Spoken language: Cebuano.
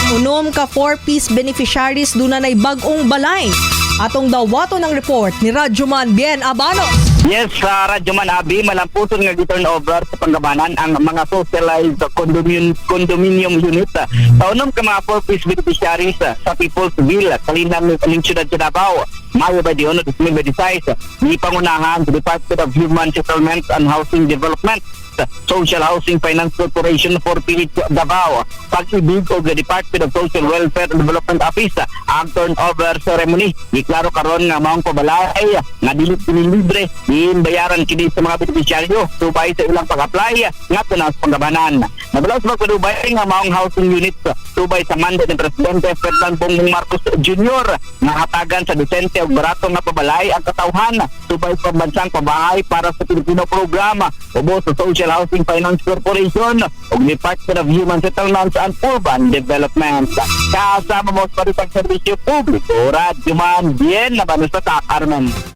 Unom ka 4Ps beneficiaries duna nay bag-ong balay. Atong dawaton ang report ni Radyoman Bien Abanos. Yes, sa Radyo Man Abi, malampuson nga gi-turn over sa Panggabanan ang mga socialized condominium unit sa unom ka mga 4Ps beneficiaries sa People's Villa, Kalinang, Kaling Siyudad sa Davao. Mayo 21, 2026, ni pangunahan sa Department of Human Settlements and Housing Development, Social Housing Finance Corporation for PH Davao, Pag-ibig o the Department of Social Welfare and Development Office ang turnover ceremony. Giklaro karon nga maong pabalay nga dili kini libre, diin bayaran kini sa mga benepisyaryo subay sa ilang pag-apply ngadto na sa Panggabanan. Nabalaw sa magpadubay nga maong housing units subay sa mandate ni Presidente Ferdinand Bongbong Marcos Jr. nga hatagan sa disente ug barato nga pabalay ang katawhan subay sa Pambansang Pabahay para sa Pilipino programa ubos sa Social Housing Finance Corporation ug Department of Human Settlements and Urban Development. Kasama mo sa Paritang Serbisyo Publiko, Radyo Man, Bien, Nabanos sa Carmen.